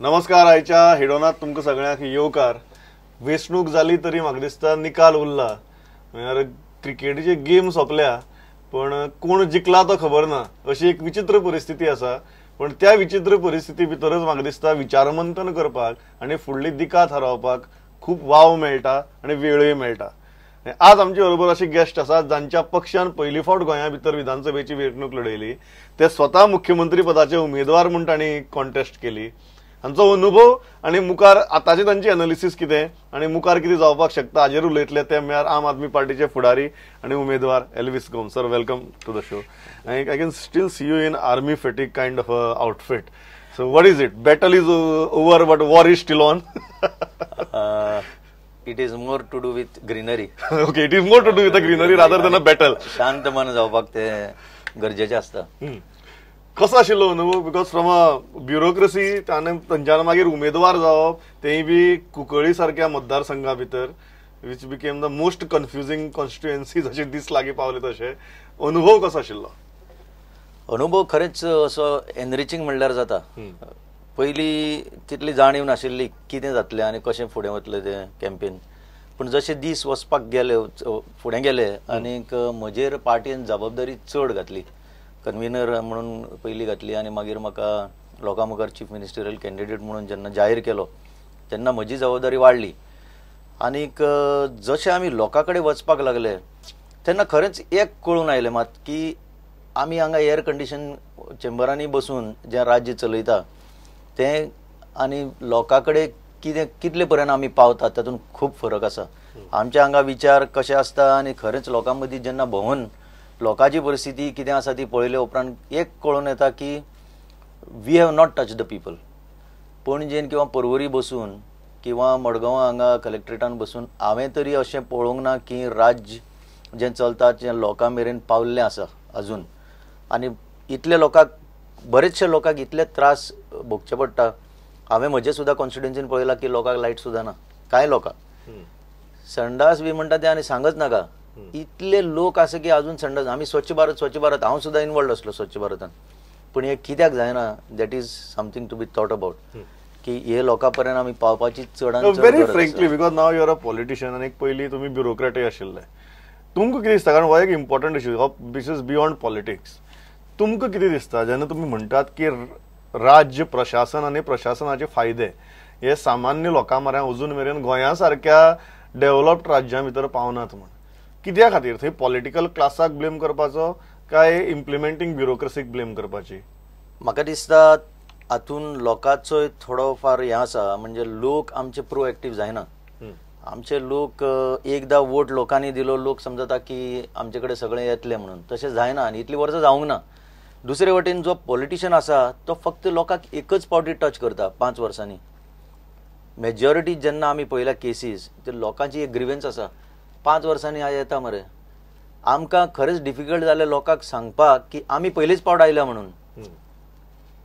नमस्कार. आयच्या हेडोनात तुमकां सगळ्यांक येवकार. वेंचणूक जाली तरी म्हाका दिसता निकाल उरला. म्हळ्यार क्रिकेटीची गेम सोंपल्या पण कोण जिखला तो खबर ना अशी एक विचित्र परिस्थिती आसा. पण त्या विचित्र परिस्थिती भितरच म्हाका दिसता विचारमंथन करपाक आनी फुडली दिका थारावपाक खूब वाव मेळटा आनी वेळूय मेळटा. आज आमचे बरोबर असे गेस्ट आसात जांच्या पक्षान पयली फावट गोंया भितर विधानसभेची वेंचणूक लढयली, ते स्वता मुख्यमंत्री पदाचे उमेदवार म्हूण तांणी कॉन्टेस्ट केली. हांचो अनुभव आनी मुखार आतांचे तांची एनालिसीस कितें आनी मुखार कितें जावपाक शकता हाजेर उलयतले ते म्हळ्यार आम आदमी पार्टीचे फुडारी आनी उमेदवार Elvis Gomes. Sir, welcome to the show. I can still see you in army fatigue kind of outfit. So what is it? Battle is over but war is still on. It is more to do with greenery. Okay, it is more to do with the greenery rather than a battle. शांत मन जावपाक ते गरजेचें आसता. कसो आशिल्लो अनुभव? Because from a bureaucracy तांच्यान मागीर उमेदवार जावप, तेंय बी कुंकळी सारक्या मतदारसंघा भितर, which became the most confusing constituency जशे दीस लागीं पावले तशे, अनुभव कसो आशिल्लो? अनुभव खरेंच असो एनरिचींग म्हणल्यार जाता. पयली तितली जाणीव नाशिल्ली कितें जातलें आनी कशें फुडें वतलें तें कॅम्पेन, पूण जशे दीस वचपाक गेले फुडें गेले आनीक म्हजेर पार्टीन जबाबदारी चड घातली. कन्व्हिनर म्हणून पयली घातली आनी मागीर म्हाका लोकां मुखार चीफ मिनिस्टरियल कॅन्डिडेट म्हणून जेन्ना जाहीर केलो तेन्ना म्हजी जबाबदारी वाडली. आनीक जशें आमी लोकां कडेन वचपाक लागले तेन्ना खरेंच एक कळून आयलें मात की आमी हांगा एयर कंडिशन चेंबरांनी बसून जें राज्य चलयता तें आनी लोकां कडेन कितें कितले पर्यंत आमी पावतात तातूंत खूब फरक आसा. आमच्या हांगा विचार कशे आसता आनी खरेंच लोकां मदीं जेन्ना भोंवन लोकांची परिस्थिती कितें आसा ती पळयल्या उपरांत एक कळून येता की we have not touch the people. पणजेन किंवा पर्वरी बसून किंवा मडगांव हांगा कलेक्ट्रेटान बसून हांवें तरी अशें पळोवंक ना की राज्य जें चलता जें लोकां मेरेन पावल्लें आसा अजून. आनी इतले लोकांक, बरेचशे लोकांक इतले त्रास भोगचे पडटा. हांवें म्हजें सुद्दां कॉन्स्टिट्युएन्सीन पळयलां की लोकांक लायट सुद्दां ना, कांय लोकांक संडास बी म्हणटा ते आनी सांगच नाका. इतले लोक आसा की अजून संडास. आमी स्वच्छ भारत स्वच्छ भारत, हांव सुद्दां इनवॉल्ड आसलो स्वच्छ भारतान, पूण हें कित्याक जायना that is something to be thought about की हे लोकां पर्यंत आमी पावपाची चडान चड. Very frankly, because now you are a politician आनी पयलीं तुमी ब्युरोक्रेटय आशिल्ले, तुमकां कितें दिसता? कारण हो एक इम्पॉर्टंट इश्यू, हो this is beyond politics. तुमकां कितें दिसता जेन्ना तुमी म्हणटात की राज्य प्रशासन आनी प्रशासनाचे फायदे हे सामान्य लोकां म्हऱ्यान अजून मेरेन गोंया सारक्या डेव्हलप्ड राज्यां भितर पावनात म्हूण, कित्या खातीर? थंय पॉलिटिकल क्लासाक ब्लेम करपाचो काय इम्प्लिमेंटींग ब्युरोक्रेसीक ब्लेम करपाची? म्हाका दिसता हातून लोकांचोय थोडो फार हें आसा. म्हणजे लोक आमचे प्रोएक्टीव जायना. आमचे लोक एकदां वोट लोकांनी दिलो, लोक समजता की आमचे कडेन सगळें येतलें म्हणून, तशें जायना आनी इतलीं वर्सां जावंक ना. दुसरे वटेन जो पॉलिटिशियन आसा तो फक्त लोकांक एकच फावटी टच करता 5 वर्सांनी. मेजॉरिटी जेन्ना आमी पळयल्या केसीस ते लोकांची एक ग्रिवन्स आसा, 5 वर्सांनी आज येता मरे. आमकां खरेंच डिफिकल्ट जालें लोकांक सांगपाक की आमी पयलीच फावट आयल्या म्हणून.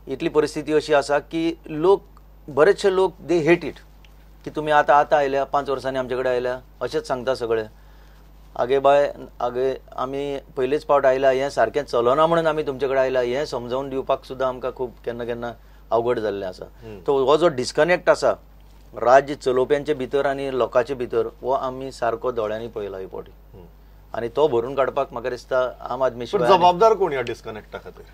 इतली परिस्थिती अशी आसा की लोक, बरेचशे लोक they hate it की तुमी आतां आतां आयल्या, 5 वर्सांनी आमचे कडेन आयल्या अशेंच सांगता सगळे. आगे बाय आगे आमी पयलीच फावट आयल्या, हें सारकें चलना म्हणून आमी तुमचे कडेन आयल्या हें समजावन दिवपाक सुद्दां आमकां खूब केन्ना केन्ना अवघड जाल्लें आसा. तो हो जो डिस्कनेक्ट आसा राज्य चलोवप्यांचे भितर आनी लोकांचे भितर, हो आमी सारको दोळ्यांनी पळयला ही फावटी आनी तो भरून काडपाक म्हाका दिसता आम आदमी. जबाबदार कोण ह्या डिस्कनेक्टा खातीर?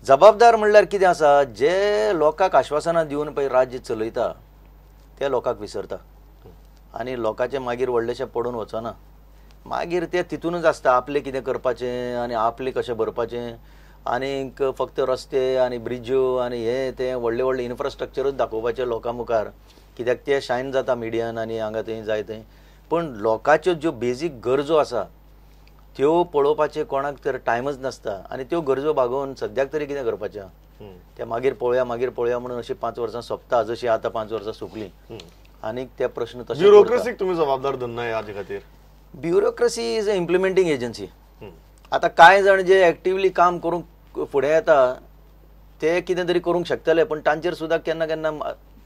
जबाबदार म्हणल्यार कितें आसा, जे लोकांक आश्वासनां दिवन पळय राज्य चलयता ते लोकांक विसरता आनी लोकांचें मागीर व्हडलेशें पडून वचना. मागीर ते तितूनच आसता आपलें कितें करपाचें आनी आपलें कशें भरपाचें आनीक फक्त रस्ते आनी ब्रिज्यो आनी हें तें व्हडलें व्हडलें इन्फ्रास्ट्रक्चरूच दाखोवपाचें लोकां मुखार, कित्याक ते शायन जाता मिडियान आनी हांगा थंय जाय थंय. पूण लोकांच्यो ज्यो बेजीक गरजो आसा त्यो पळोवपाचें कोणाक तर टायमच नासता आनी त्यो गरजो भागोवन सद्याक तरी कितें करपाचें तें मागीर पळोवया मागीर पळोवया म्हणून अशी 5 वर्सां सोंपता. जशी आतां 5 वर्सां सोंपलीं आनीक ते प्रश्न तशें. ब्युरोक्रेसीक तुमी जबाबदार धरना ह्या खातीर? Bureaucracy is a implementing agency. आतां कांय जाण जे एक्टिवली काम करूंक फुडें येता ते कितें तरी करूंक शकतले, पूण तांचेर सुद्दां केन्ना केन्ना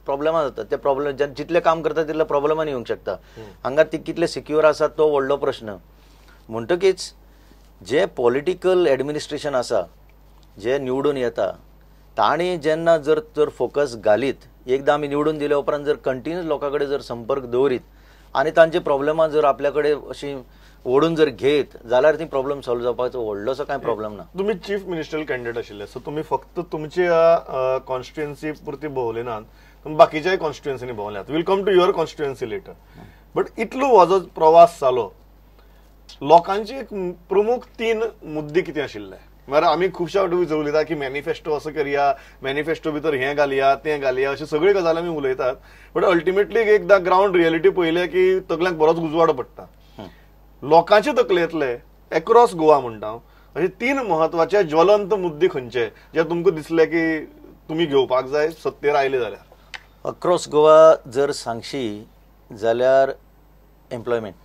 प्रॉब्लेमां जाता. ते प्रॉब्लेम जितले काम करता तितले प्रॉब्लेमान येवंक शकता. हांगा ती कितले सिक्युअर आसा तो व्हडलो प्रश्न. म्हणटकीच जे पॉलिटिकल एडमिनिस्ट्रेशन आसा जे निवडून येता ताणी जेन्ना जर तर फोकस घालीत एकदां आमी निवडून दिल्या उपरांत जर कंटिन्यूस लोकां कडेन जर संपर्क दवरीत आनी तांचे प्रॉब्लेमां जर आपल्या कडेन अशी ओडून जर घेत जाल्यार ती प्रॉब्लेम सॉल्व जावपाचो व्हडलोसो कांय प्रॉब्लेम ना. तुमी चीफ मिनिस्टर कॅन्डिडेट आशिल्ले, सो तुमी फक्त तुमच्या कॉन्स्टिट्युएन्सी पुरती भोंवले नात, तुमी बाकीच्याय कॉन्स्टिट्युएन्सीनी भोंवल्यात. Will come to your constituency later, but इतलो हो जो प्रवास जालो, लोकांची एक प्रमुख 3 मुद्दे कितें आशिल्ले? म्हळ्यार आमी खुबश्या फावटी उलयता की मॅनिफेस्टो असो करया, मॅनिफेस्टो भितर हें घालया तें घालया, अशे सगळ्यो गजाली आमी उलयतात, बट अल्टिमेटली एकदां ग्रावंड रियलिटी पळयलें की तकल्यांक बरोच उजवाड पडटा. लोकांचे तकलेंतले एक्रॉस गोवा म्हणटा हांव, अशे 3 म्हत्वाचे ज्वलंत मुद्दे खंयचे जे तुमकां दिसले की तुमी घेवपाक जाय सत्तेर आयले जाल्यार? अक्रॉस गोवा जर सांगशी जाल्यार एम्प्लॉयमेंट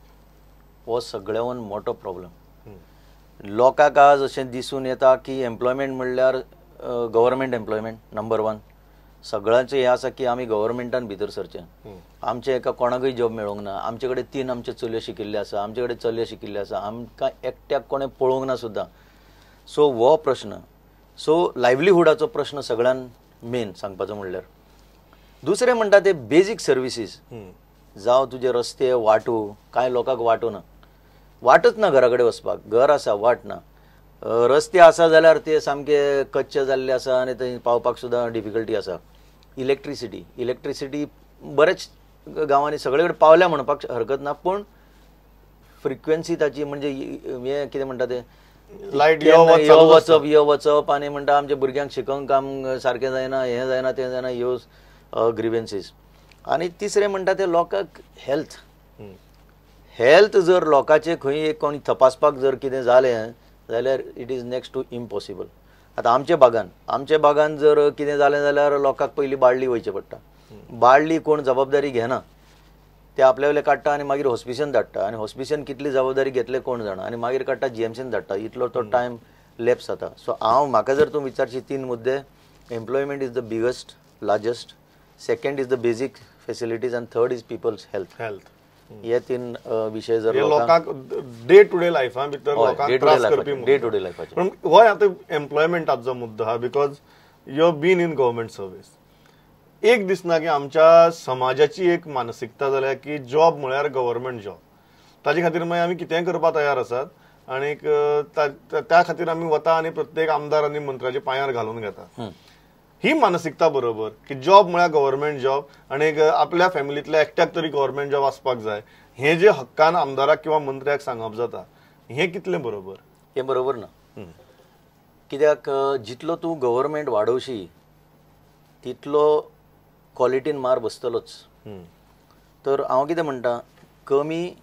हो सगळ्याहून मोठो प्रॉब्लेम. लोकांक आज अशें दिसून येता की एम्प्लॉयमेंट म्हणल्यार गव्हर्मेंट एम्प्लॉयमेंट नंबर 1. सगळ्यांचें हें आसा की आमी गव्हर्मेंटान भितर सरचें, आमचें एका कोणाकूय जॉब मेळोंक ना, आमचे कडेन 3 आमचे चलयो शिकिल्ले आसा, आमचे कडेन चलयो शिकिल्ले आसा, आमकां एकट्याक कोणें पळोवंक ना सुद्दां. सो हो प्रश्न, सो लायवलीहुडाचो प्रश्न सगळ्यान मेन सांगपाचो म्हणल्यार. दुसरें म्हणटा ते बेजीक सर्विसीस, जावं तुजे रस्ते वाटो, कांय लोकांक वाटो ना, वाटच ना घरा कडेन वचपाक, घर आसा वाट ना, रस्ते आसा जाल्यार ते सामके कच्चे जाल्ले आसा आनी थंय पावपाक सुद्दां डिफिकल्टी आसा. इलेक्ट्रिसिटी, इलेक्ट्रिसिटी बरेच गांवांनी सगळे कडेन पावल्या म्हणपाक हरकत ना, पूण फ्रिक्वेन्सी ताची म्हणजे हें कितें म्हणटा तें लायट यो वचप यो वचप, आनी म्हणटा आमच्या भुरग्यांक शिकोवंक काम सारकें जायना, हें जायना तें जायना, ह्यो ग्रिवेन्सीस. आनी तिसरें म्हणटा ते लोकांक हेल्थ. हेल्थ जर लोकांचे खंय एक कोण तपासपाक जर कितें जालें जाल्यार it is next to impossible. आतां आमच्या बागान जर कितें जालें जाल्यार लोकांक पयलीं बाळ्ळी वयचें पडटा, बाळ्ळी कोण जबाबदारी घेना, ते आपल्या वयले काडटा आनी मागीर हॉस्पिशन धाडटा, आनी हॉस्पिशन कितली जबाबदारी घेतले कोण जाणा, आनी मागीर काडटा जीएमसीन धाडटा, इतलो तो टायम लॅप्स जाता. सो हांव म्हाका जर तूं विचारशी 3 मुद्दे, employment is the biggest largest, second is the basic facilities आनी थर्ड is people's health. हे 3 विशय जर लोकांक डे टू डे लायफा भितर लोकांक त्रास करपी डे टू डे लायफाचे. पूण हो आतां एम्प्लॉयमेंटाचो मुद्दो आहा, because you have been in government service. एक दिसना की आमच्या समाजाची एक मानसिकता जाल्या की जॉब म्हळ्यार गव्हर्मेंट जॉब, ताजे खातीर मागीर आमी कितेंय करपाक तयार आसात आनी त्या खातीर आमी वता आनी प्रत्येक आमदार आनी मंत्र्याच्या पांयार घालून घेता. ही मानसिकता बरोबर की जॉब म्हळ्यार गव्हर्मेंट जॉब आनी आपल्या फॅमिलींतल्या एकट्याक तरी गव्हर्मेंट जॉब आसपाक जाय, हें जे हक्कान आमदाराक किंवा मंत्र्याक सांगप जाता, हें कितलें बरोबर? हें बरोबर ना. कित्याक जितलो तूं गव्हर्मेंट वाडोवशी तितलो क्वॉलिटीन मार बसतलोच. तर हांव कितें म्हणटा, कमी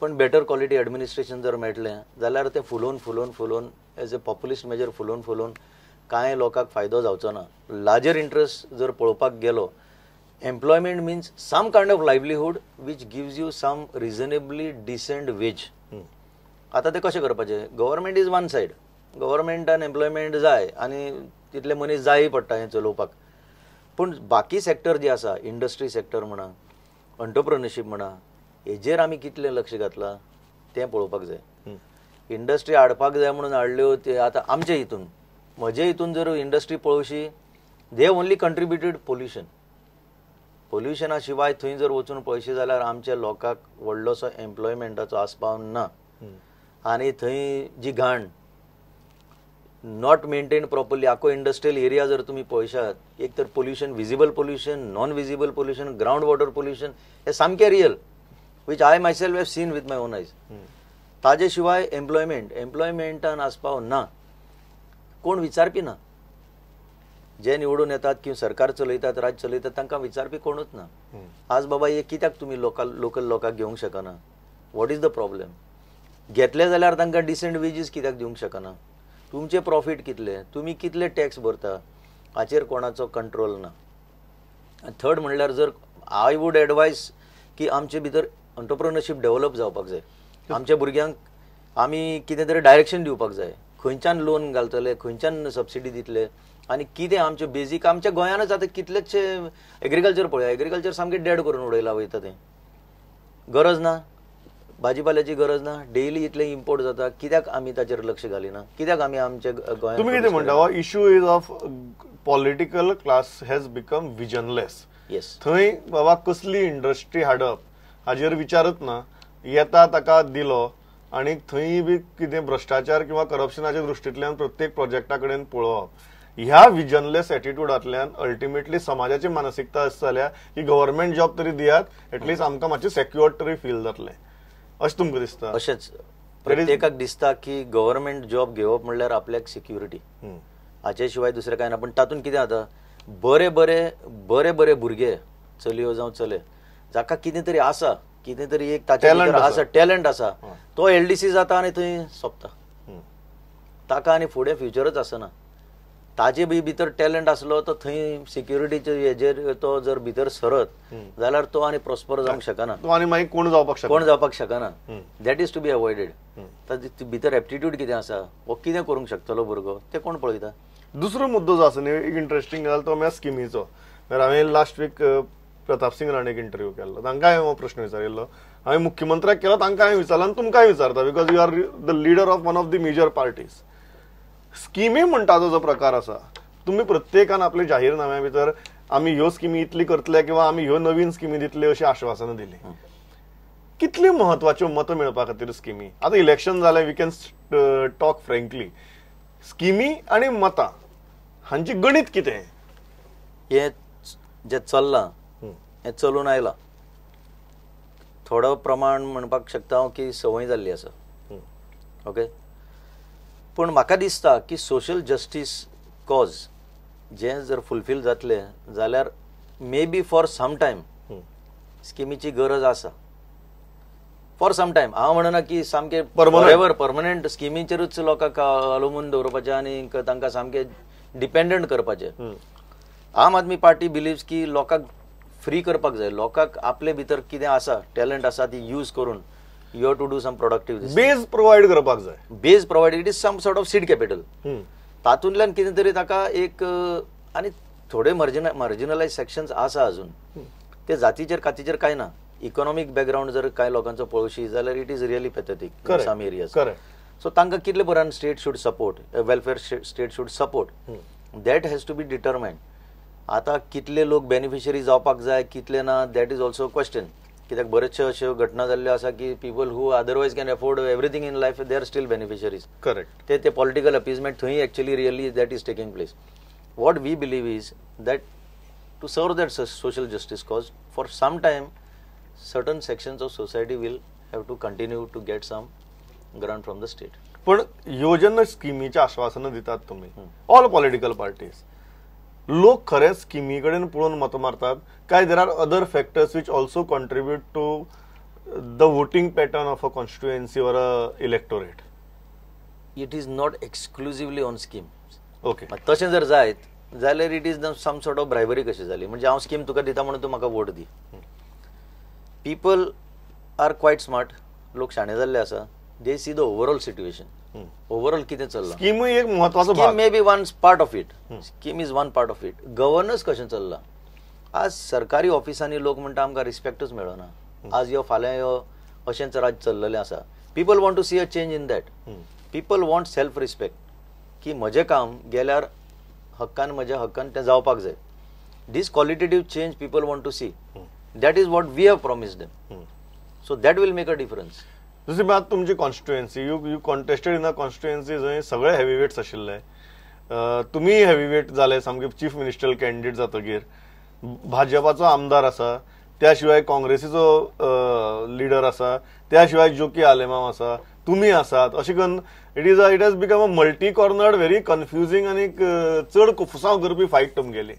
पण बेटर क्वॉलिटी एडमिनिस्ट्रेशन जर मेळटलें जाल्यार तें फुलोवन फुलोवन फुलोवन एज ए पॉप्युलिस्ट मेजर फुलोवन फुलोवन कांय लोकांक फायदो जावचो ना. लार्जर इंट्रस्ट जर पळोवपाक गेलो, employment means some kind of livelihood which gives you some reasonably decent wage. आतां तें कशें करपाचें? गव्हर्मेंट is one side, गव्हर्मेंटान एम्प्लॉयमेंट जाय आनी तितले मनीस जाय पडटा हें चलोवपाक, पूण बाकी सेक्टर जे आसा, इंडस्ट्री सेक्टर म्हणा, एंटरप्रेन्योरशीप म्हणा, हेजेर आमी कितलें लक्ष घातलां तें पळोवपाक जाय. इंडस्ट्री हाडपाक जाय म्हणून हाडल्यो ते आतां आमचे हितून, म्हजे हितून जर इंडस्ट्री पळोवशी, they only contributed pollution. पोल्युशना शिवाय थंय जर वचून पळयशी जाल्यार आमच्या लोकांक व्हडलोसो एम्प्लॉयमेंटाचो आस्पाव ना, आनी थंय जी घाण not maintain properly, आखो इंडस्ट्रियल एरिया जर तुमी पळयशात, एक तर pollution, visible pollution, non visible pollution, ground water pollution, हें सामकें real, which I myself have seen with my own eyes. ताजे शिवाय एम्प्लॉयमेंट, एम्प्लॉयमेंटान आस्पाव ना, कोण विचारपी ना, जे निवडून येतात किंवा सरकार चलयतात, राज्य चलयतात, तांकां विचारपी कोणूच ना. आज बाबा हे कित्याक तुमी लोकल लोकांक घेवंक शकना? What is the problem? घेतले जाल्यार तांकां डिसंट वेजीस कित्याक दिवंक शकना? तुमचे प्रॉफीट कितले, तुमी कितले टॅक्स भरता, हाचेर कोणाचो कंट्रोल ना. थर्ड म्हणल्यार जर I would advice की आमचे भितर एंटरप्रेन्योरशीप डेव्हलप जावपाक जाय. आमच्या भुरग्यांक आमी कितें तरी डायरेक्शन दिवपाक जाय, खंयच्यान लोन घालतले, खंयच्यान सबसिडी दितले, आनी कितें आमचें बेजीक. आमच्या गोंयानच आतां कितलेच एग्रीकल्चर पळया, एग्रीकल्चर सामकें डेड करून उडयलां वयता तें. गरज ना, भाजीपाल्याची गरज ना, डेली इतलें इम्पोर्ट जाता, कित्याक आमी ताचेर लक्ष घालिना? कित्याक आमी आमच्या गोंयांत? तुमी कितें म्हणटा, हो issue is of political class has become visionless. येस, थंय बाबा कसली इंडस्ट्री हाडप हाजेर विचारच ना, येता ताका दिलो आनी थंय बी कितें भ्रश्टाचार किंवा करप्शनाच्या दृश्टींतल्यान प्रत्येक प्रोजेक्टा कडेन पळोवप. ह्या विजनलेस एटिट्यूडांतल्यान अल्टिमेटली समाजाची मानसिकता अशी जाल्या की गव्हर्मेंट जॉब तरी दियात, एटलिस्ट आमकां मातशें सेक्युअर्ड तरी फील जातलें, अशें तुमकां दिसता? अशेंच प्रत्येकाक दिसता की गव्हर्मेंट जॉब घेवप म्हणल्यार आपल्याक सिक्युरिटी, हाचे शिवाय दुसरें कांय ना. पण तातूंत कितें जाता, बरे बरे बरे बरे भुरगे, चलयो जावं चले, जाका कितें तरी आसा, कितें तरी एक ताचे भितर आसा, टॅलंट आसा, तो एलडीसी जाता आनी थंय सोंपता, ताका आनी फुडें फ्युचरच आसना. ताजे बी भितर टॅलंट आसलो तो थंय सिक्युरिटीचे हेजेर तो जर भितर सरत जाल्यार तो आनी प्रॉस्पर जावंक शकना, तो आनी मागीर कोण जावपाक शकना, कोण जावपाक शकना. That is to be avoided. ताजे भितर एप्टिट्यूड कितें आसा, हो कितें करूंक शकतलो भुरगो, ते कोण पळयता. दुसरो मुद्दो जो आसा न्ही, एक इंट्रस्टिंग गजाल, तो म्हळ्यार स्किमीचो. हांवें लास्ट वीक प्रताप सिंग राणेक इंटरव्यू केल्लो, तांकां हांवें हो प्रश्न विचारिल्लो, हांवें मुख्यमंत्र्याक केलो, तांकां हांवें विचारलो आनी तुमकांय विचारता, because you are the leader of one of the major parties. स्किमी म्हणटा तो जो प्रकार आसा, तुमी प्रत्येकान आपले जाहीरनाम्या भितर आमी ह्यो स्किमी इतली करतले किंवा आमी ह्यो नवीन स्किमी दितले अशी आश्वासनां दिली. कितल्यो म्हत्वाच्यो मतां मेळपा खातीर स्किमी? आतां इलेक्शन जालें, we can talk frankly. स्किमी आनी मतां हांची गणीत कितें? हें जें चल्लां हें चलून आयलां, थोडो प्रमाण म्हणपाक शकता हांव की संवय जाल्ली आसा, ओके. पूण म्हाका दिसता की सोशल जस्टीस कॉज जें जर फुलफील जातलें जाल्यार maybe for some time स्किमीची गरज आसा. फॉर सम टायम, हांव म्हणना की सामकें फॉरएवर परमनंट स्किमीचेरूच लोकांक अवलंबून दवरपाचें आनी तांकां सामकें डिपेंडंट करपाचें. आम आदमी पार्टी बिलीव्स की लोकांक फ्री करपाक जाय, लोकांक आपले भितर कितें आसा, टॅलंट आसा ती यूज करून you have to do some productive base provide करपाक जाय. Base provide, it is some sort of seed capital. तातूंतल्यान कितें तरी ताका एक, आनी थोडे मार्जिनलायज सेक्शन्स आसा अजून, ते जातीचेर कातीचेर कांय ना. इकॉनॉमीक बॅकग्रावंड जर कांय लोकांचो पळोवशी जाल्यार it is really pathetic in some areas. So तांकां कितले बऱ्यान state should support, welfare state should support, that has to be determined. आतां कितले लोक बेनिफिशरी जावपाक जाय कितले ना, that is also question. कित्याक बरेचशे अश्यो घटना जाल्ल्यो आसा की people who otherwise can afford everything in life they are still beneficiaries. Correct. ते ते पॉलिटिकल अपिजमेंट थंय actually really that is taking place. What we believe is that to serve that social justice cause for some time certain sections of society will have to continue to get some grant from the state. पण ह्यो जेन्ना स्किमीचें आश्वासनां दितात तुमी, all political parties, लोक खरेंच स्किमी कडेन पळोवन मतां मारतात काय there are other factors which also contribute to the voting pattern of a constituency or a electorate? It is not exclusively on scheme. Okay. तशें जर जायत जाल्यार it is some sort of bribery कशी जाली, म्हणजे हांव स्कीम तुका दिता म्हणून तूं म्हाका vote the. People are quite smart, लोक शाणे जाल्ले आसा, they see the overall situation, overall कितें चल्लां. स्कीम एक म्हत्वाचो भाग, scheme may be one part of it, scheme is one part of it. Governance कशें चल्लां, आज सरकारी ऑफिसांनी लोक म्हणटा आमकां रिस्पेक्टूच मेळना, आज यो फाल्यां यो, अशेंच राज्य चल्लेलें आसा. People want to see a change in that. People want self respect, की म्हजें काम गेल्यार हक्कान, म्हज्या हक्कान तें जावपाक जाय. This qualitative change people want to see, that is what we have promised them. So that will make a difference. दुसरी बात, तुमची constituency, you contested in a constituency जंय सगळे हेवीवेट्स आशिल्ले, तुमी हेवीवेट जाले, सामके चीफ मिनिस्टर कॅन्डिडेट जातकीर, भाजपाचो आमदार आसा, त्या शिवाय काँग्रेसीचो लिडर आसा, त्या शिवाय जोकी आलेमाव आसा, तुमी आसात, अशें करून it has become a multi cornered, very confusing आनी चड कुफसांव करपी fight तुमगेली.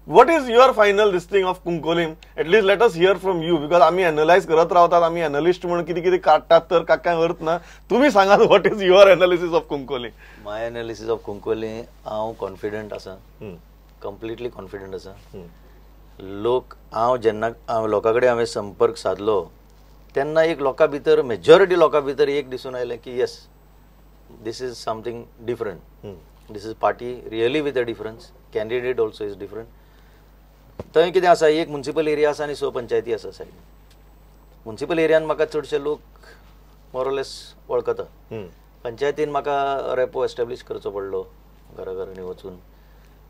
What is your final this thing of Cuncolim? At least let us hear from you, because आमी एनालायज करत रावतात, आमी एनालिस्ट म्हणून कितें कितें काडटात तर काय अर्थ ना. तुमी सांगात, what is your analysis of Cuncolim? My analysis of Cuncolim, हांव कॉन्फिडंट आसा, कंप्लिटली कॉन्फिडंट आसा. लोक, हांव जेन्ना लोकां कडेन हांवें संपर्क सादलो तेन्ना एक लोकां भितर, मेजॉरिटी लोकां भितर एक दिसून आयलें की yes, this is something different, this is party really with a difference, candidate also is different. थंय कितें आसा, एक मुन्सिपल एरिया आसा आनी 6 पंचायती आसा सायडीन. मुन्सिपल एरियान म्हाका चडशे लोक मोरलेस वळखता, पंचायतीन म्हाका रेपो एस्टेब्लीश करचो पडलो घरा घरांनी वचून.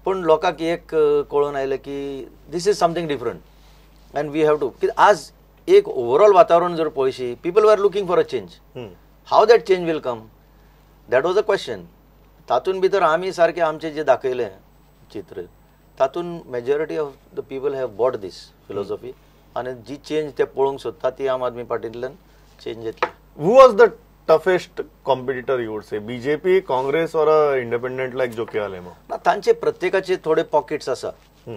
पूण लोकांक एक कळून आयलें की this is something different and we have to. कित्याक आज एक ओवरऑल वातावरण जर पळयशी, people are looking for a change. How that change will come, that was a question. तातूंत भितर आमी सारकें आमचें जें दाखयलें चित्र, तातूंत majority of the people have bought this philosophy आनी जी चेंज ते पळोवंक सोदता ती आम आदमी पार्टींतल्यान चेंज येतली. Who was the toughest competitor you would say, BJP, Congress or independent like Joaquim Alemao? ना, तांचे प्रत्येकाचे थोडे पॉकेट्स आसा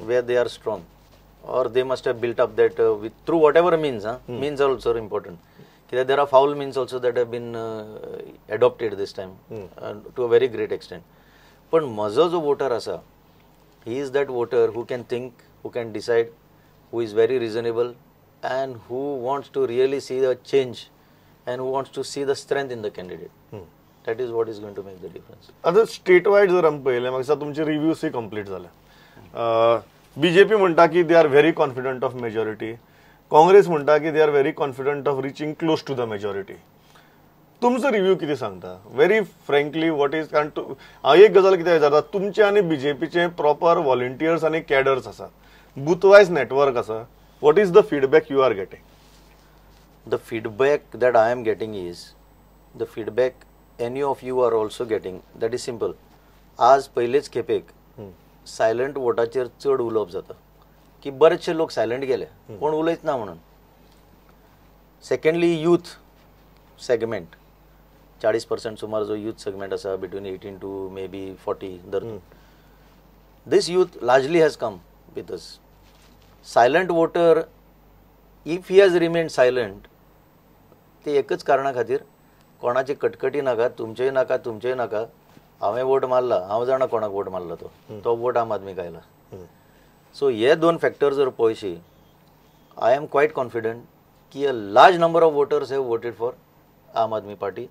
where they are strong or they must have built up that with through whatever means. Means are also important कित्याक there are foul means also that have been adopted this time to a very great extent. पण म्हजो जो water आसा, he is that voter who can think, who can decide, who is very reasonable and who wants to really see the change and who wants to see the strength in the candidate. That is what is going to make the difference. आता state wise जर आमी पळयलें, म्हाका दिसता तुमचे रिव्यूजय complete जाले. BJP म्हणटा की they are very confident of majority, Congress म्हणटा की they are very confident of reaching close to the majority. तुमचो रिव्यू कितें सांगता व्हेरी फ्रँकली, what is? कारण हांव एक गजाल कितें विचारता, तुमचे आनी बीजेपीचे प्रॉपर व्हॉलंटियर्स आनी कॅडर्स आसा, बूथ वायज नेटवर्क आसा, what is the feedback you are getting? The feedback that I am getting is the feedback any of you are also getting. That is simple. आज पयलेच खेपेक सायलंट वोटाचेर चड उलोवप जाता की बरेचशे लोक सायलंट गेले, कोण उलयत ना म्हणून. सेकंडली, यूथ सेगमेंट 40% सुमार जो यूथ सेगमेंट आसा between 18 to maybe 40 धर, this youth largely has come with us. Silent voter, if he has remained silent, ते एकच कारणा खातीर, कोणाची कटकटी नाका, तुमचेय नाका, तुमचेय नाका, हांवें वोट मारला, हांव जाणा कोणाक वोट मारला, तो तो वोट आम आदमीक आयला. सो हे दोन फॅक्टर जर पळयशी, I am quite confident की a large number of voters have voted for Aam Aadmi Party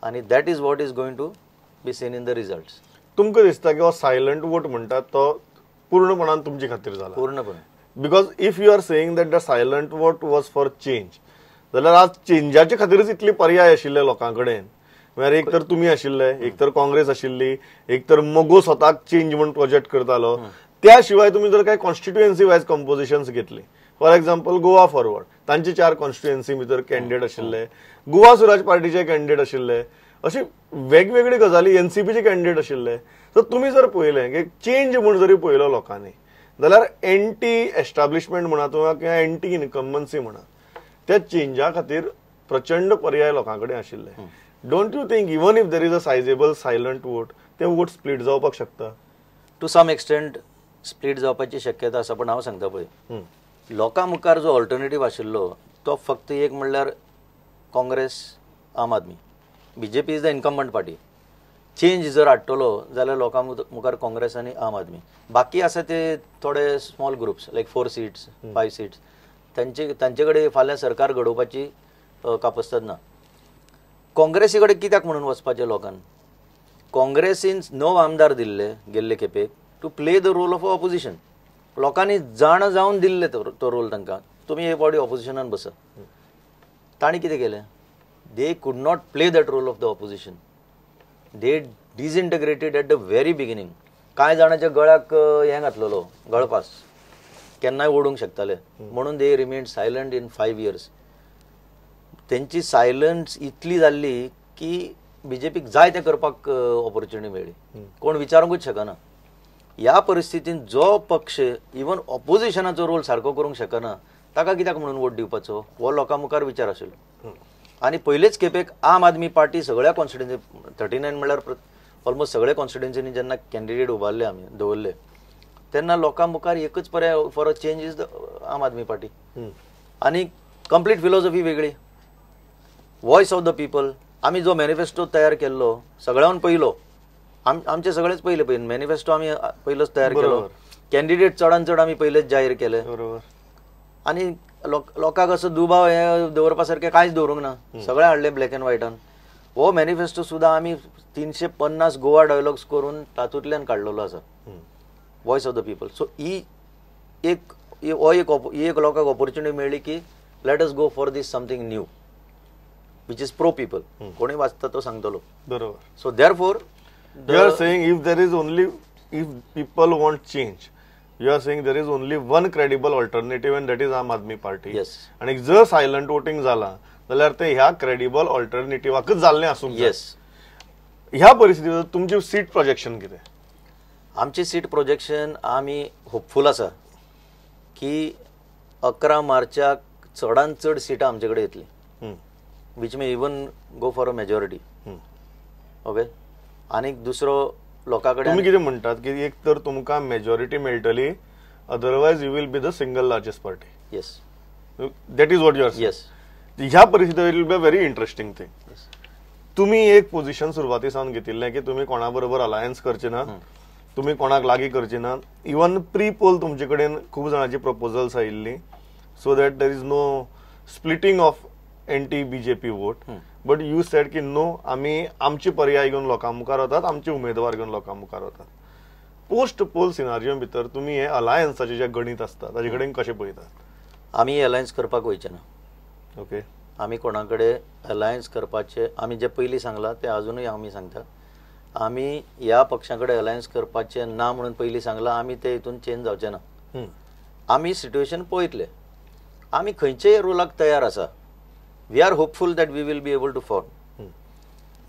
आनी that is what is going to be seen in the results. तुमकां दिसता की हो सायलंट वोट म्हणटा तो पूर्णपणान तुमचे खातीर जाला? पूर्णपणे. Because if you are saying that the silent vote was for change, जाल्यार आज चेंजाचे खातीरच इतले पर्याय आशिल्ले लोकां कडेन. म्हळ्यार एक तर तुमी आशिल्ले, एक तर काँग्रेस आशिल्ली, एक तर मगो स्वताक चेंज म्हूण प्रोजेक्ट करतालो. त्या शिवाय तुमी जर काय कॉन्स्टिट्युएन्सी वायज कंपोजिशन्स घेतली, फॉर एक्झाम्पल गोवा फॉरवर्ड, तांचे 4 कॉन्स्टिट्युएन्सी भितर कॅन्डिडेट आशिल्ले, गोवा स्वराज पार्टीचे कॅन्डिडेट आशिल्ले, अशी वेगवेगळी गजाली, एनसीपीचे कॅन्डिडेट आशिल्ले. सो तुमी जर पळयलें की चेंज म्हूण जरी पळयलो लोकांनी, जाल्यार एंटी एस्टाब्लिशमेंट म्हणा तुका किंवा एंटी इनकम्बन्सी म्हणा, त्या चेंजा खातीर प्रचंड पर्याय लोकां कडेन आशिल्ले. Don't you think even if there is a sizeable silent vote, ते वोट स्प्लीट जावपाक शकता? टू सम एक्सटेंट स्प्लीट जावपाची शक्यता आसा. पण हांव सांगता पळय, लोकां मुखार जो ऑल्टरनेटीव आशिल्लो तो फक्त एक म्हणल्यार Congress, Aam Aadmi. BJP is the incumbent party. Change जर हाडटलो जाल्यार लोकां मुखार काँग्रेस आनी आम आदमी. बाकी आसा ते थोडे small groups like 4 seats, 5 seats, तांचे कडेन फाल्यां सरकार घडोवपाची कापस्ताद ना. काँग्रेसी कडेन कित्याक म्हणून वचपाचें लोकान? काँग्रेसीन 9 आमदार दिल्ले गेल्ले खेपेक to play the role of opposition. लोकांनी जाण जावन दिल्ले तो रोल तांकां, तुमी हे बॉडी ऑपोजिशनान बसा. तांणी कितें केलें? They could not play that role of the opposition. They disintegrated at the very beginning. कांय जाणांच्या गळ्याक हें घातलेलो गळपास, केन्नाय ओडूंक शकताले म्हणून they remained silent in 5 years. तेंची सायलन्स इतली जाल्ली की बीजेपीक जाय तें करपाक ऑपॉर्च्युनिटी मेळ्ळी, कोण विचारूंकूच शकना. ह्या परिस्थितीन जो पक्ष इवन ऑपोजिशनाचो रोल सारको करूंक शकना ताका कित्याक म्हणून वोट दिवपाचो, हो लोकां मुखार विचार आशिल्लो. आनी पयलेच खेपेक आम आदमी पार्टी सगळ्या कॉन्स्टिट्युएन्सी 39 म्हणल्यार ऑलमोस्ट सगळ्या कॉन्स्टिट्युएन्सीनी जेन्ना कॅन्डिडेट उबारले आमी दवरले तेन्ना लोकां मुखार एकच पर्याय for a change is the Aam Aadmi Party. आनी कंप्लीट फिलॉसॉफी वेगळी, वॉयस ऑफ the people. आमी जो मॅनिफेस्टो तयार केल्लो सगळ्यान पयलो, आमचे सगळेच पयले पयले मॅनिफेस्टो आमी पयलोच तयार केलो, कॅन्डिडेट चडान चड आमी पयलेच जाहीर केले. आनी लोकांक असो दुबाव हे दवरपा सारकें कांयच दवरूंक ना, सगळें हाडलें ब्लॅक एंड व्हायटान. हो मॅनिफेस्टो सुद्दां आमी 350 गोवा डायलॉग्स करून तातूंतल्यान काडलेलो आसा, voice of the people. So ही एक हो एक लोकांक ऑपॉर्च्युनिटी मेळ्ळी की let us go for this something new which is pro people. कोणी वाचता तो सांगतलो. बरोबर. So therefore you are saying if there is only If people want change, you are saying there is only one credible alternative and that is Aam Aadmi Party. Yes. आनी जर silent voting जाला जाल्यार ते ह्या credible ऑल्टरनेटिव्हाकच जाल्लें आसूंक जाय. येस. ह्या परिस्थितीत तुमची सीट प्रोजेक्शन कितें? आमची सीट प्रोजेक्शन आमी होपफूल आसा की 11 मार्चाक चडान चड सिटां आमचे कडेन येतली, which may even go for a majority. Okay. आनीक दुसरो लोकां कडेन तुमी कितें म्हणटात की एक तर तुमकां मेजॉरिटी मेळटली, otherwise you will be the single largest party. Yes, that is what you are. Yes. ह्या परिस्थितीत it will be a very interesting thing. तुमी एक पोझिशन सुरवाती सावन घेतिल्लें की तुमी कोणा बरोबर अलायन्स करचे ना, तुमी कोणाक लागीं करचे ना. इवन प्री पोल तुमचे कडेन खूब जाणांची प्रपोजल्स आयिल्लीं so that there is no splitting of anti BJP vote. But you said की नो, आमी आमचे पर्याय घेवन लोकां मुखार वतात, आमचे उमेदवार घेवन लोकां मुखार वतात. पोस्ट पोल सिनारियो भितर तुमी हे अलायन्साचें जें गणीत आसता ताजे कडेन कशें पळयतात? आमी अलायन्स करपाक वयचे ना. ओके. आमी कोणा कडेन अलायन्स करपाचे, आमी जे पयलीं सांगलां तें आजुनूय आमी सांगता, आमी ह्या पक्षा कडेन अलायन्स करपाचे ना म्हणून पयलीं सांगलां, आमी ते हितून चेंज जावचे ना. आमी सिट्युएशन पळयतले, आमी खंयचेय रोलाक तयार आसा. We are hopeful that we will be able to form.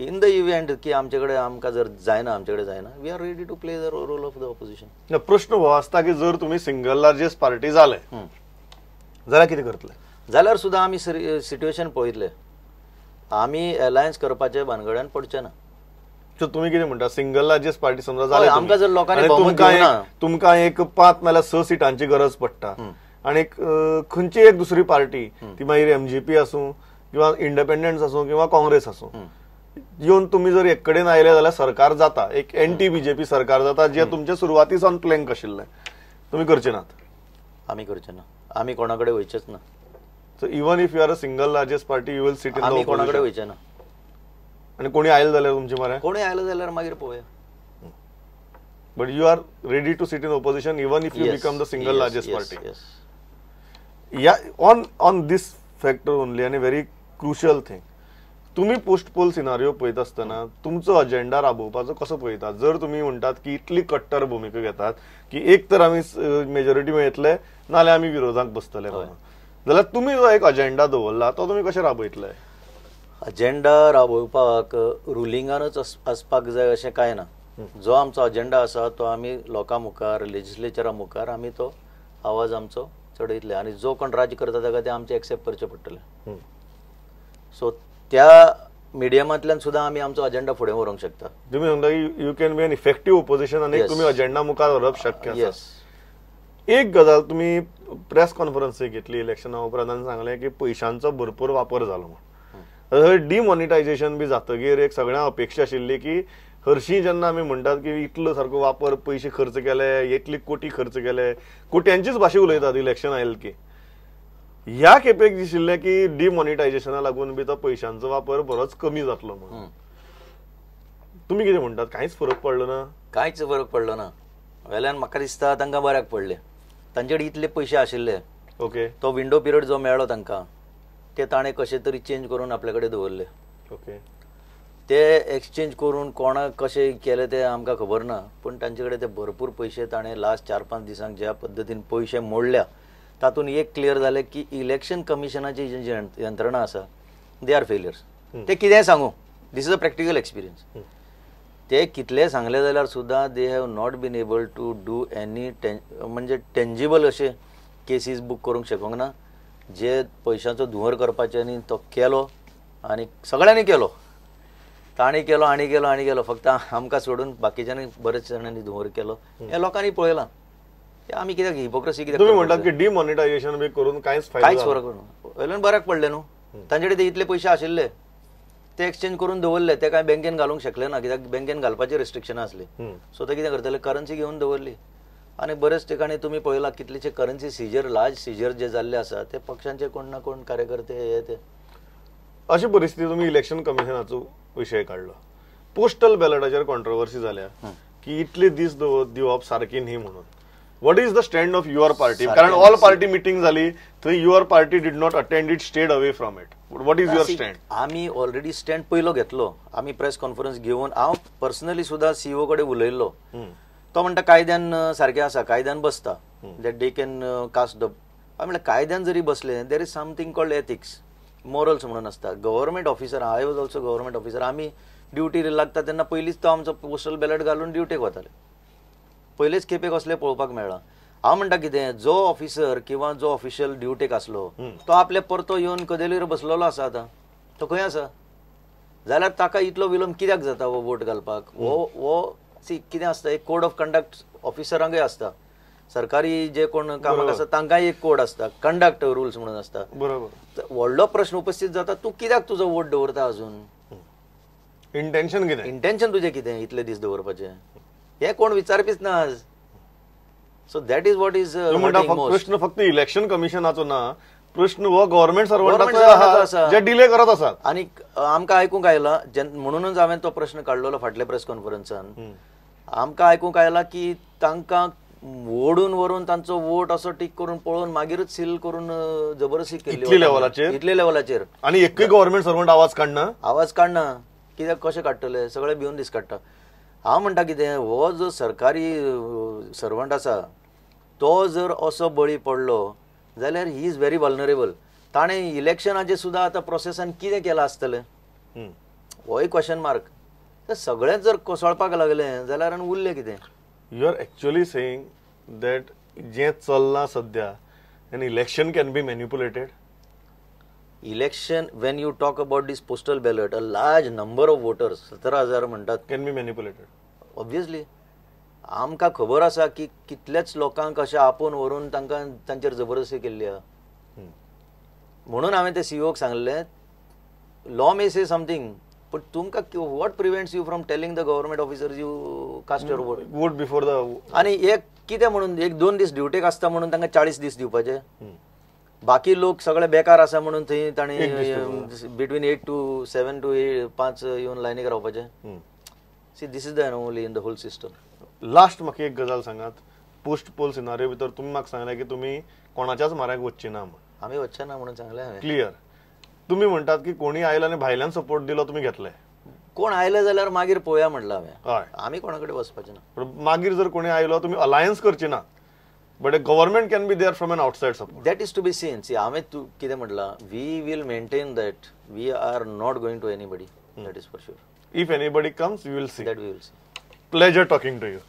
In the event की आमचे कडेन आमकां जर जायना, आमचे कडेन जायना, we are ready to play the role of the opposition. प्रश्न हो आसता की जर तुमी सिंगल लार्जेस्ट पार्टी जाले जाल्यार कितें करतले? जाल्यार सुद्दां आमी सिट्युएशन पळयतले, आमी अलायन्स करपाचे भानगड्यान पडचे ना. सो तुमी कितें म्हणटा, सिंगल लार्जेस्ट पार्टी समजा जाले आमकां जर लोकांनी बहुमत दिवना, तुमकां एक 5 नाल्यार 6 सिटांची गरज पडटा आनी खंयची एक दुसरी पार्टी, ती मागीर एमजीपी आसूं किंवा इंडिपेंडन्स आसूं किंवा काँग्रेस आसूं, येवन तुमी जर एक कडेन आयले जाल्यार सरकार जाता, एक एंटी बीजेपी सरकार जाता, जे तुमचे सुरवाती सावन प्लँक आशिल्लें. तुमी करचे नात? आमी करचे ना, आमी कोणा कडेन वयचेच ना. So even if you are a single largest party you will sit in the आमी कोणा कडेन वयचे ना. आनी कोणी आयले जाल्यार तुमचे मरे, कोणी आयले जाल्यार मागीर पळोवया. But you are ready to sit in opposition even if you become the single largest party. या on this factor only आनी व्हेरी क्रुशियल थिंग, तुमी पोस्ट पोल सिनारियो पळयत आसतना तुमचो अजेंडा राबोवपाचो कसो पळयतात? जर तुमी म्हणटात की इतली कट्टर भुमिका घेतात की एक तर आमी मेजॉरिटी मेळटले नाल्यार आमी विरोधाक बसतले म्हणून, जाल्यार तुमी जो एक अजेंडा दवरला तो तुमी कशें राबयतले? अजेंडा राबोवपाक रुलिंगानच आसपाक जाय अशें कांय ना. जो आमचो अजेंडा आसा तो आमी लोकां मुखार, लेजिस्लेचरा मुखार आमी तो आवाज आमचो चडयतले आनी जो कोण राज्य करता ताका ते आमचें एक्सेप्ट करचें पडटलें. सो त्या मिडियमांतल्यान सुद्दां आमी आमचो अजेंडा फुडें व्हरूंक शकता. तुमी म्हणटा you can be an effective opposition आनी तुमी अजेंडा मुखार व्हरप शक्य आसा. येस. एक गजाल तुमी प्रेस कॉन्फरन्स घेतली इलेक्शना उपरांत आनी सांगलें की पयशांचो भरपूर वापर जालो म्हूण. डिमॉनिटायझेशन बी जातकीर एक सगळ्यांक अपेक्षा आशिल्ली की हरशीं जेन्ना आमी म्हणटात की इतलो सारको वापर, पयशे खर्च केले, इतले कोटी खर्च केले, कोट्यांचीच भाशा उलयतात इलेक्शन आयलें की, ह्या खेपेक दिशिल्लें की डिमॉनिटायझेशना लागून बी तो पयशांचो वापर बरोच कमी जातलो म्हणून. तुमी कितें म्हणटात, कांयच फरक पडलो ना? कांयच फरक पडलो ना. वेल्यान म्हाका दिसता तांकां बऱ्याक पडलें, तांचे कडेन इतले पयशे आशिल्ले. ओके. तो विंडो पिरियड जो मेळ्ळो तांकां ते ताणें कशें तरी चेंज करून आपले कडेन दवरले. ओके. ते एक्सचेंज करून कोणाक कशें केलें तें आमकां खबर ना, पूण तांचे कडेन ते भरपूर पयशे ताणें लास्ट 4-5 दिसांक ज्या पद्दतीन पयशे मोडल्या तातूंत एक क्लियर जालें की इलेक्शन कमिशनाची जी यंत्रणा आसा they are failures. ते कितेंय सांगू, this is a practical experience. ते कितलें सांगले जाल्यार सुद्दां they have not been able to do any म्हणजे टेंजिबल अशे केसीस बूक करूंक शकूंक ना. जे पयशांचो धुंवर करपाचे न्ही तो केलो आनी सगळ्यांनी केलो, तांणी केलो आनी केलो आनी केलो, फक्त आमकां सोडून बाकीच्यांनी बरेच जाणांनी धुंवर केलो. हें लोकांनी पळयलां. आमी कित्याक हिपोक्रसी कित्याक? तुमी म्हणटात की डिमॉनिटायझेशन बी करून कांयच फरक ना, वयल्यान बऱ्याक पडलें न्हू. तांचे कडेन ते इतले पयशे आशिल्ले ते एक्सचेंज करून दवरले, ते कांय बँकेन घालूंक शकले ना कित्याक बँकेन घालपाची रिस्ट्रिक्शनां आसली. सो ते कितें करतले, करन्सी घेवन दवरली. आनी बरेच ठिकाणी तुमी पळयलां कितलेशे करन्सी सीजर, लार्ज सीजर जे जाल्ले आसा ते पक्षांचे कोण ना कोण कार्यकर्ते हे ते. अशी परिस्थिती तुमी इलेक्शन कमिशनाचो विशय काडलो, पोस्टल बॅलटाचेर कॉन्ट्रोवर्सी जाल्या की इतले दीस दिवप सारकी न्ही म्हणून. What is the stand of your party? कारण ऑल पार्टी मिटींग जाली थंय your party did not attend it, stayed away from it. What is your stand? आमी ऑलरेडी स्टँड पयलो घेतलो. आमी प्रेस कॉन्फरन्स घेवन हांव पर्सनली सुद्दां सीईओ कडेन उलयल्लो. तो म्हणटा कायद्यान सारकें आसा, कायद्यान बसता, that they can cast the. हांवें म्हणलें कायद्यान जरी बसले there is something called ethics, morals म्हणून आसता. Government officer, I was also government officer, आमी ड्युटी लागता तेन्ना पयलींच तो आमचो पोस्टल बॅलट घालून ड्युटेक वताले. पयलेच खेपे कसले पळोवपाक मेळ्ळा. हांव म्हणटा कितें, जो ऑफिसर किंवा जो ऑफिशियल ड्युटेक आसलो तो आपल्या परतो येवन कदेलीर बसलेलो आसा, आतां तो खंय आसा जाल्यार ताका इतलो विलंब कित्याक जाता हो वोट घालपाक? हो हो सी कितें आसता, एक कोड ऑफ कंडक्ट ऑफिसरांकय आसता, सरकारी जे कोण कामाक आसा तांकांय एक कोड आसता, कंडक्ट रुल्स म्हणून आसता. बरोबर. व्हडलो प्रश्न उपस्थित जाता, तूं कित्याक तुजो वोट दवरता अजून? इंटेन्शन कितें? इंटेन्शन तुजें कितें इतले दीस दवरपाचें? हें कोण विचारपीच ना आज. So that is what is प्रश्न. फक्त इलेक्शन कमिशनाचो ना प्रश्न, हो गव्हर्मेंट सर्वंटाचो आसा जे डिले करत आसात. आनी आमकां आयकूंक आयलां, म्हणूनच हांवें तो प्रश्न काडलेलो फाटल्या प्रेस कॉन्फरन्सान. आमकां आयकूंक आयलां की तांकां ओडून व्हरून तांचो वोट असो टीक करून पळोवन मागीरच सील करून जबरदस्ती केल्ली इतले लेवलाचेर, इतले लेवलाचेर. आनी एकूय गव्हर्मेंट सर्वंट आवाज काडना, आवाज काडना. कित्याक कशें काडटले? सगळे भिवन दीस काडटा. हांव म्हणटा कितें, हो जो सरकारी सर्वंट आसा तो जर असो बळी पडलो जाल्यार he is very vulnerable. ताणें इलेक्शनाचें सुद्दां आतां प्रोसेसान कितें केलां आसतलें, होय क्वेश्चन मार्क. तर सगळेंच जर कोसळपाक लागलें जाल्यार आनी उरलें कितें? You are actually saying that जें चल्लां सद्या an election can be manipulated. Election, when you talk about this postal ballot, a large number of voters, 17,000 म्हणटात, can be manipulated. Obviously आमकां खबर आसा की कितल्याच लोकांक अशें आपोवन व्हरून तांकां तांचेर जबरदस्ती केल्ली आहा. म्हणून हांवें ते सीईओक सांगलें, लॉ मे से समथींग, पण तुमकां what prevents you from telling the government officers you cast your vote vote before the. आनी एक कितें म्हणून एक 2 दीस ड्युटेक आसता म्हणून तांकां 40 दीस दिवपाचे, बाकी लोक सगळे बेकार आसा म्हणून थंय तांणी between 8 to 7 to 5 येवन लायनीक रावपाचे. See, this is the anomaly in the whole system. Last म्हाका एक गजाल सांगात, पोस्ट पोल सिनारियो भितर तुमी म्हाका सांगलें की तुमी कोणाच्याच माऱ्याक वचचे ना म्हण. आमी वचचे ना म्हणून सांगलें हांवें क्लियर. तुमी म्हणटात की कोणी आयलो आनी भायल्यान सपोर्ट दिलो तुमी घेतले. कोण आयले जाल्यार मागीर पळोवया म्हणलां हांवें. हय, आमी कोणा कडेन वचपाचें ना. मागीर जर कोणी आयलो तुमी अलायन्स करची ना, but a government can be there from an outside support. That is to be seen. See, हांवें तूं कितें म्हणलां, we will maintain that we are not going to anybody, that is for sure. If anybody comes, we will see. That we will see. Pleasure talking to you.